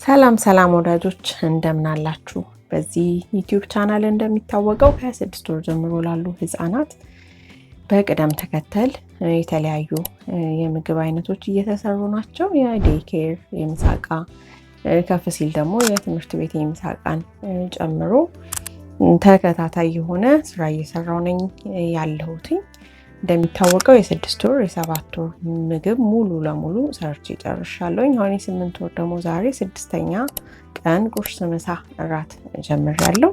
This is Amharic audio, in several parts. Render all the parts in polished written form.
ሰላም ሰላም ወዳጆች እንደምን አላችሁ? በዚህ YouTube channel እንደሚታወቀው ከ6 ወር ጀምሮ ላሉ ህጻናት በቅደም ተከተል የተለያዩ የምግብ አይነቶች እየተሰሩ ናቸው። የ daycare የምሳቃ፣ ከፍ ሲል ደግሞ የትምህርት ቤት የምሳቃን ጨምሮ ተከታታይ የሆነ ስራ እየሰራው ነኝ ያለሁትኝ። እንደሚታወቀው የ6 ወር፣ የ7 ወር ምግብ ሙሉ ለሙሉ ሰርቼ ጨርሻለሁኝ። አሁን የ8 ወር ደግሞ ዛሬ ስድስተኛ ቀን ቁርስ፣ ምሳ፣ እራት ጀምሬያለሁ።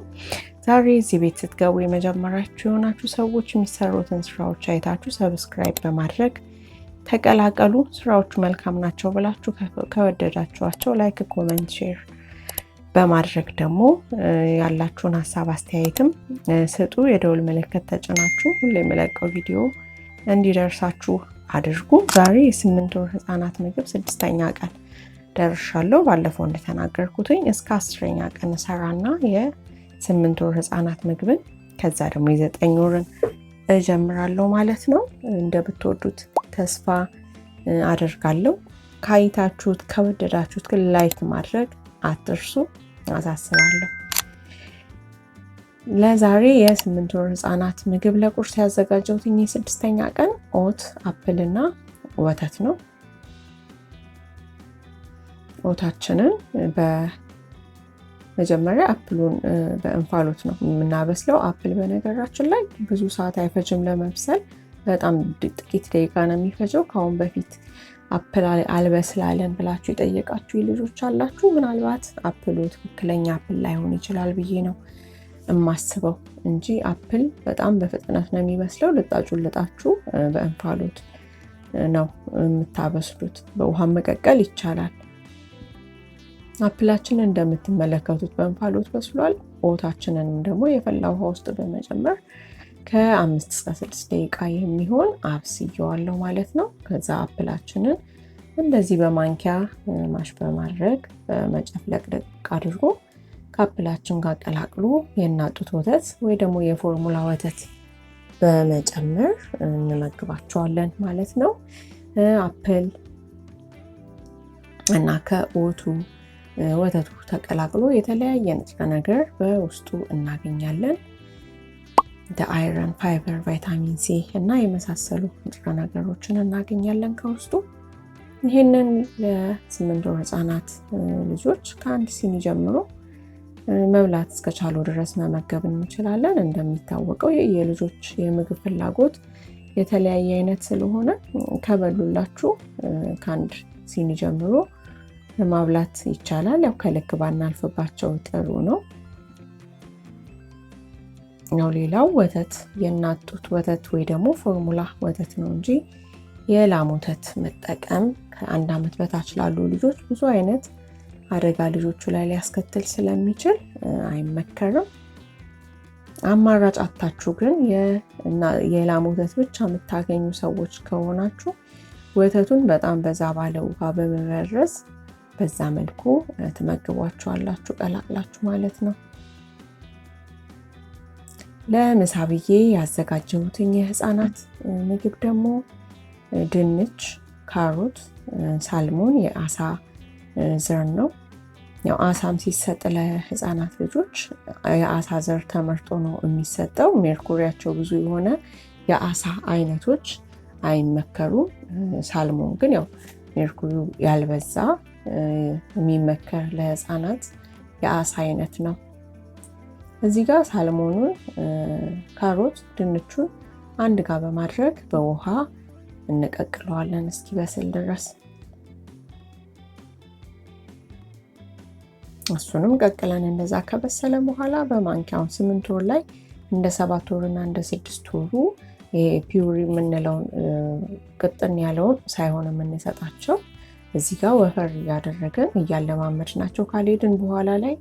ዛሬ እዚህ ቤት ስትገቡ የመጀመሪያችሁ የሆናችሁ ሰዎች የሚሰሩትን ስራዎች አይታችሁ subscribe በማድረግ ተቀላቀሉ። ስራዎቹ መልካም ናቸው ብላችሁ ከወደዳችኋቸው like፣ comment፣ share በማድረግ ደግሞ ያላችሁን ሀሳብ አስተያየትም ስጡ። የደውል ምልክት ተጭናችሁ ሁሌ የምለቀው ቪዲዮ እንዲደርሳችሁ አድርጉ። ዛሬ የ8 ወር ህፃናት ምግብ ስድስተኛ ቀን ደርሻለሁ። ባለፈው እንደተናገርኩትኝ እስከ 10ኛ ቀን እሰራና የ8 ወር ህፃናት ምግብን ከዛ ደግሞ የ9 ወርን እጀምራለሁ ማለት ነው። እንደምትወዱት ተስፋ አደርጋለሁ። ካይታችሁት ከወደዳችሁት ግን like ማድረግ አትርሱ፣ አሳስባለሁ። ለዛሬ የ8 ወር ህፃናት ምግብ ለቁርስ ያዘጋጀሁት የስድስተኛ ቀን oat፣ apple እና ወተት ነው። Oat ኣችንን በመጀመሪያ apple ኡን በእንፋሎት ነው የምናበስለው። Apple በነገራችን ላይ ብዙ ሰዓት አይፈጅም ለመብሰል፣ በጣም ጥቂት ደቂቃ ነው የሚፈጀው። ከአሁን በፊት apple አልበስላለን ብላችሁ የጠየቃችሁ ልጆች አላችሁ። ምናልባት apple ኡ ትክክለኛ apple ላይሆን ይችላል ብዬ ነው የማስበው እንጂ apple በጣም በፍጥነት ነው የሚበስለው። ልጣጩን ልጣችሁ በእንፋሎት ነው የምታበስሉት። በውሃ መቀቀል ይቻላል። Apple ኣችንን እንደምትመለከቱት በእንፋሎት በስሏል። Oat ኣችንንም ደግሞ የፈላ ውሃ ውስጥ በመጨመር ከ5 እስከ 6 ደቂቃ የሚሆን አብስየዋለሁ ማለት ነው። ከዛ apple ኣችንን እንደዚህ በማንኪያ mash በማድረግ በመጨፍለቅ ደቅ አድርጎ ከ apple ኣችን ጋር ቀላቅሎ የእናት ጡት ወተት ወይ ደግሞ የፎርሙላ ወተት በመጨመር እንመግባቸዋለን ማለት ነው። Apple እና ከ oat ኡ ወተቱ ተቀላቅሎ የተለያየ ንጥረ ነገር በውስጡ እናገኛለን። እንደ iron፣ fiber፣ vitamin C እና የመሳሰሉ ንጥረ ነገሮችን እናገኛለን ከውስጡ። ይህንን ለ8 ወር ህጻናት ልጆች ከ1 ሲኒ ጀምሮ መብላት እስከቻሉ ድረስ መመገብ እንችላለን። እንደሚታወቀው የልጆች የምግብ ፍላጎት የተለያየ አይነት ስለሆነ ከበሉላችሁ ከ1 ሲኒ ጀምሮ ማብላት ይቻላል። ያው ከልክ ባናልፍባቸው ጥሩ ነው። ያው ሌላው ወተት የእናት ጡት ወተት ወይ ደግሞ ፎርሙላ ወተት ነው እንጂ የላም ወተት መጠቀም ከ1 ዓመት በታች ላሉ ልጆች ብዙ አይነት አደጋ ልጆቹ ላይ ሊያስከትል ስለሚችል አይመከርም። አማራጭ አታችሁ ግን የላም ወተት ብቻ የምታገኙ ሰዎች ከሆናችሁ ወተቱን በጣም በዛ ባለ ውሃ በመመረዝ በዛ መልኩ ትመግቧቸዋላችሁ ቀላቅላችሁ ማለት ነው። ለምሳ ብዬ ያዘጋጀሁትኝ የህፃናት ምግብ ደግሞ ድንች፣ ካሮት፣ salmon የአሳ ዘር ነው። ያው አሳም ሲሰጥ ለህፃናት ልጆች የአሳ ዘር ተመርጦ ነው የሚሰጠው። ሜርኩሪያቸው ብዙ የሆነ የአሳ አይነቶች አይመከሩም። Salmon ግን ያው ሜርኩሪው ያልበዛ የሚመከር ለህፃናት የአሳ አይነት ነው። እዚህ ጋር salmon ኑን፣ ካሮት፣ ድንቹን አንድ ጋር በማድረግ በውሃ እንቀቅለዋለን እስኪበስል ድረስ። እሱንም ቀቅለን እንደዛ ከበሰለ በኋላ በማንኪያውን 8 ወር ላይ እንደ 7 ወር እና እንደ 6 ወሩ puree የምንለውን ቅጥን ያለውን ሳይሆን የምንሰጣቸው እዚህ ጋር ወፈር እያደረግን እያለማመድናቸው ካልሄድን በኋላ ላይ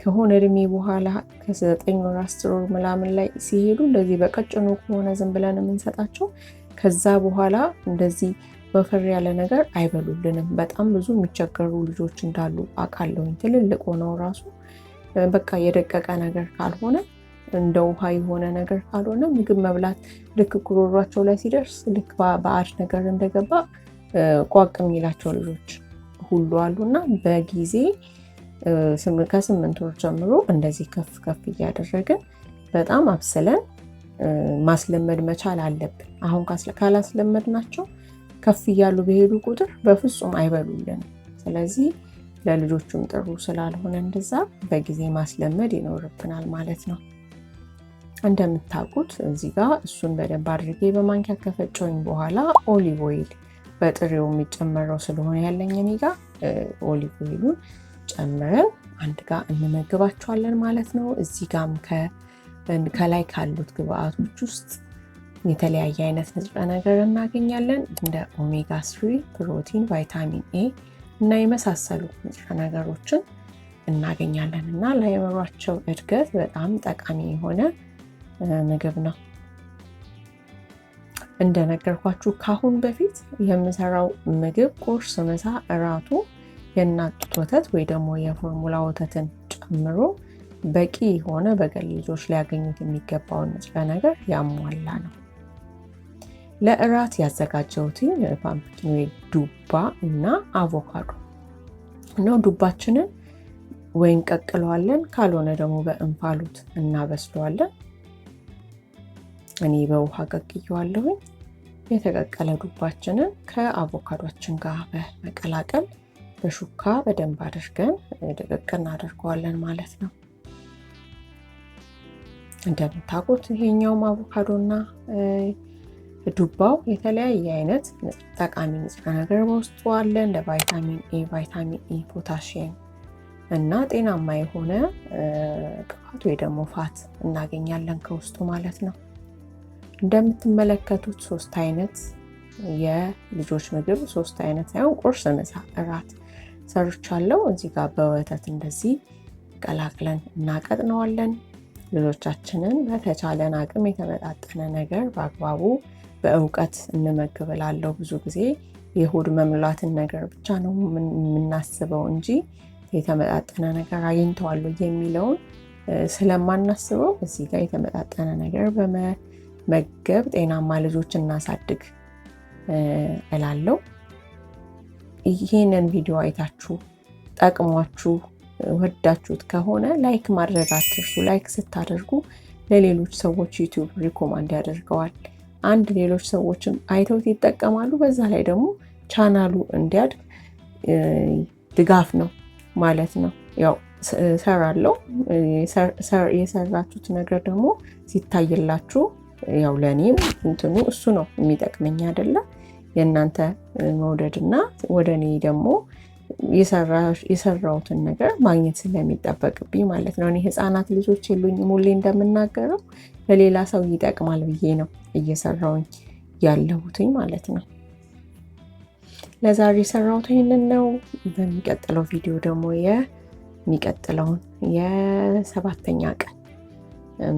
ከሆነ እድሜ በኋላ ከ9 ወር 10 ወር ምናምን ላይ ሲሄዱ እንደዚህ በቀጭኑ ከሆነ ዝም ብለን የምንሰጣቸው ከዛ በኋላ እንደዚህ ወፈር ያለ ነገር አይበሉልንም። በጣም ብዙ የሚቸገሩ ልጆች እንዳሉ አውቃለሁኝ። ትልልቅ ሆነው ራሱ በቃ የደቀቀ ነገር ካልሆነ፣ እንደ ውሃ የሆነ ነገር ካልሆነ ምግብ መብላት ልክ ጉሮሯቸው ላይ ሲደርስ ልክ ባዕድ ነገር እንደገባ ቋቅ የሚላቸው ልጆች ሁሉ አሉና በጊዜ ከ8 ወር ጀምሮ እንደዚህ ከፍ ከፍ እያደረግን በጣም አብስለን ማስለመድ መቻል አለብን። አሁን ካላስለመድናቸው ከፍ እያሉ በሄዱ ቁጥር በፍጹም አይበሉልንም። ስለዚህ ለልጆቹም ጥሩ ስላልሆነ እንደዛ በጊዜ ማስለመድ ይኖርብናል ማለት ነው። እንደምታውቁት እዚህ ጋር እሱን በደንብ አድርጌ በማንኪያ ከፈጨሁኝ በኋላ olive oil በጥሬው የሚጨመረው ስለሆነ ያለኝ እኔ ጋ olive oil ኡን ጨምረን አንድ ጋር እንመግባቸዋለን ማለት ነው። እዚህ ጋም ከላይ ካሉት ግብአቶች ውስጥ የተለያየ አይነት ንጥረ ነገር እናገኛለን፣ እንደ omega 3፣ ፕሮቲን፣ vitamin A እና የመሳሰሉ ንጥረ ነገሮችን እናገኛለን እና ለአእምሯቸው እድገት በጣም ጠቃሚ የሆነ ምግብ ነው። እንደነገርኳችሁ ካሁን በፊት የምሰራው ምግብ ቁርስ፣ ምሳ፣ እራቱ የእናት ጡት ወተት ወይ ደግሞ የፎርሙላ ወተትን ጨምሮ በቂ የሆነ በገል ልጆች ሊያገኙት የሚገባውን ንጥረ ነገር ያሟላ ነው። ለእራት ያዘጋጀሁትኝ pumpkin ወይ ዱባ እና አቮካዶ ነው። ዱባችንን ወይ እንቀቅለዋለን፣ ካልሆነ ደግሞ በእንፋሎት እናበስለዋለን። እኔ በውሃ ቀቅየዋለሁኝ። የተቀቀለ ዱባችንን ከአቮካዷችን ጋር በመቀላቀል በሹካ በደንብ አድርገን ድቅቅ እናደርገዋለን ማለት ነው። እንደምታውቁት ይሄኛውም አቮካዶና ዱባው የተለያየ አይነት ጠቃሚ ንጥረ ነገር በውስጡ አለ፣ እንደ vitamin A፣ vitamin E፣ ፖታሽየም እና ጤናማ የሆነ ቅባት ወይ ደግሞ fat እናገኛለን ከውስጡ ማለት ነው። እንደምትመለከቱት ሶስት አይነት የልጆች ምግብ፣ ሶስት አይነት ሳይሆን ቁርስ፣ ምሳ፣ እራት ሰርቻለሁ። እዚህ ጋር በወተት እንደዚህ ቀላቅለን እናቀጥነዋለን። ልጆቻችንን በተቻለን አቅም የተመጣጠነ ነገር በአግባቡ በእውቀት እንመግብ እላለሁ። ብዙ ጊዜ የሆድ መሙላትን ነገር ብቻ ነው የምናስበው እንጂ የተመጣጠነ ነገር አግኝተዋል የሚለውን ስለማናስበው እዚህ ጋር የተመጣጠነ ነገር በመመገብ ጤናማ ልጆች እናሳድግ እላለሁ። ይህንን ቪዲዮ አይታችሁ ጠቅሟችሁ ወዳችሁት ከሆነ like ማድረግ አትርሱ። Like ስታደርጉ ለሌሎች ሰዎች YouTube recommend ያደርገዋል። አንድ ሌሎች ሰዎችም አይተውት ይጠቀማሉ። በዛ ላይ ደግሞ ቻናሉ እንዲያድግ ድጋፍ ነው ማለት ነው። ያው ሰራለው፣ የሰራችሁት ነገር ደግሞ ሲታይላችሁ ያው ለእኔም እንትኑ እሱ ነው የሚጠቅመኝ አይደለ? የእናንተ መውደድ እና ወደ እኔ ደግሞ የሰራሁትን ነገር ማግኘት ስለሚጠበቅብኝ ማለት ነው። እኔ ህፃናት ልጆች የሉኝም። ሁሌ እንደምናገረው ለሌላ ሰው ይጠቅማል ብዬ ነው እየሰራሁኝ ያለሁትኝ ማለት ነው። ለዛሬ የሰራሁት ይህንን ነው። በሚቀጥለው ቪዲዮ ደግሞ የሚቀጥለውን የሰባተኛ ቀን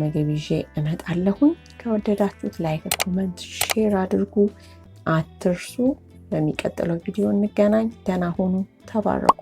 ምግብ ይዤ እመጣለሁኝ። ከወደዳችሁት like፣ comment፣ share አድርጉ አትርሱ። በሚቀጥለው ቪዲዮ እንገናኝ። ደህና ሁኑ። ተባረኩ።